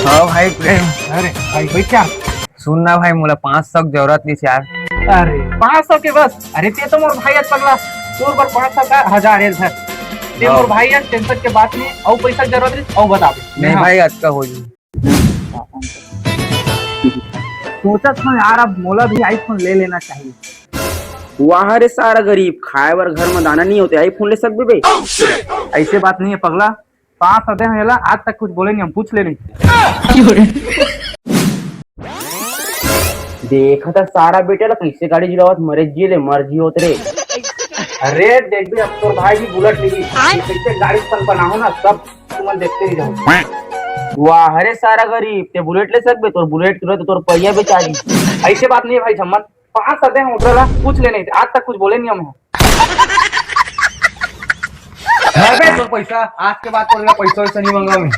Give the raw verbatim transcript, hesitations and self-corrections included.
हाँ भाई प्रेम। अरे भाई, भाई क्या? सुन ना भाई, मोला पाँच सौ के जरूरत रहिस यार। अरे, पाँच सौ के बस? अरे, ते तो मोर भाई अस पगला, तोर बर पाँच सौ का हजार हे धर। ते हाँ। मोर भाई अस, tension के बात नहीं, अउ पैसा के जरूरत रहिस, अउ बता दे। नहीं हाँ। भाई, अतका हो जी। सोचत हूँ यार, अब मोला भी iPhone ले लेना चाहिए। वाह रे सारा गरीब, खाए बर घर में दाना नहीं होते, iPhone ले सकबे बे? ऐसे बात नहीं है पगला, पाँच सौ दे हंव एला, आज तक कुछ बोले नहीं, हम पूछ ले नहीं। देखा था सारा बेटा ला कैसे गाड़ी चलावत, मरे जिए ले मर जिए होत रे। अरे देख बे, अब तोर भाई भी Bullet लेही, ये कैसे गाड़ी पनपनाहूं ना, सब तुमन देखते रह जाओ। वाह रे सारा गरीब, ते Bullet ले सकबे? तोर Bullet के रहते तोर पहिया बेचा जी। ऐसे बात नहीं है भाई झम्मत, पाँच सौ दे हंव ओकरा ला, पूछ ले नहीं, आज तक कुछ बोले नहीं हमें। धर बे तोर पैसा, आज के बाद तोर पैसा वैसा नहीं मांगा मैं।